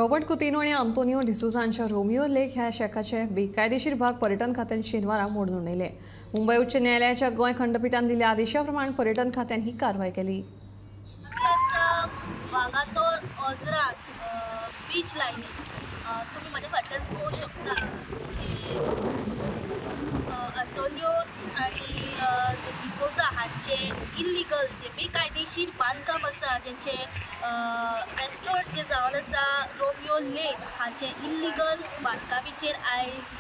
Robert Coutinho आनी आंतोनियो डिसोझा हांच्या Romeo लेक ह्या शॅकाचे बेकायदेशीर भाग पर्यटन खात्यान शेनवारा मोडून उडयले. मुंबय उच्च न्यायालयाच्या गोंय खंडपीठान दिल्ल्या आदेशा प्रमाण पर्यटन खात्यान ही कारवाय केली. वागातोर ओझरान बीच लायनी तुम्ही माझ्या फाटल्यान पळोवंक शकता जे आंतोनियो आनी डिसोझा हांचे इल्लिगल जे बेकायदेशीर बांदकाम आसा, जेंचे रेस्टॉरंट जे जावन आसा रोमियो लेन हांचे इल्लिगल बांदकामीचेर आयज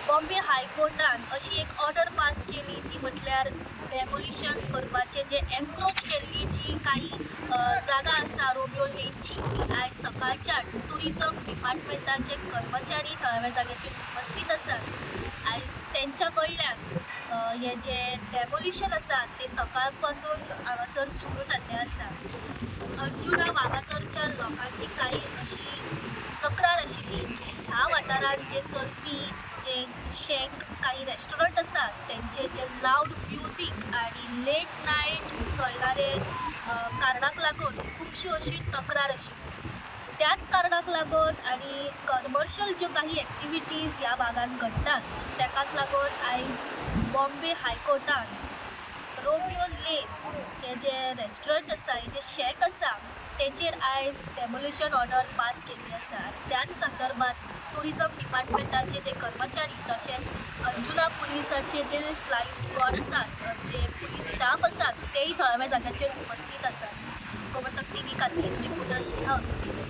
बॉम्बे हायकोर्टान अशी एक ऑर्डर पास केली, ती म्हटल्यार डेमोलिशन करपाचें जे एन्क्रोच केल्ली जी काही जागा आसा रोमियो लेनची, ती आयज सकाळच्या टुरिजम डिपार्टमेंटाचे कर्मचारी थळाव्या जाग्याचेर उपस्थित आसात. आयज तेंच्या कडल्यान हे जे डेमोलिशन आसा ते सकाळ पासून हांगासर सुरू जाल्लें आसा. अंजुना वागातोरच्या लोकांची काही अशी तक्रार आशिल्ली की ह्या वाठारांत जे चलपी जे शॅक काही रेस्टॉरंट आसात तेंचे जे लावड म्युजीक आनी लेट नायट चलणारे कारणाक लागून खुबशी अशी तक्रार आशिल्ली. त्याच कारणाक लागून आनी कमर्शियल ज्यो काही एक्टिविटीज ह्या भागांत घडटात तेकाच लागून आयज बॉम्बे हायकोर्टान रोमियो लेन हे जे रेस्टॉरंट आसा, हे जे शॅक आसा तेचेर आयज डेमोलिशन ऑर्डर पास केल्ली आसा. त्याच संदर्भात टुरिजम डिपार्टमेंटाचे जे कर्मचारी तशेंच अंजुना पुलिसाचे जे फ्लायिंग स्क्वॉड आसात, जे पुलीस स्टाफ आसात तेय थळाव्या जाग्याचेर उपस्थित आसात. गोमंतक टीव्ही खातीर रिपोर्टर स्नेहा असोटी.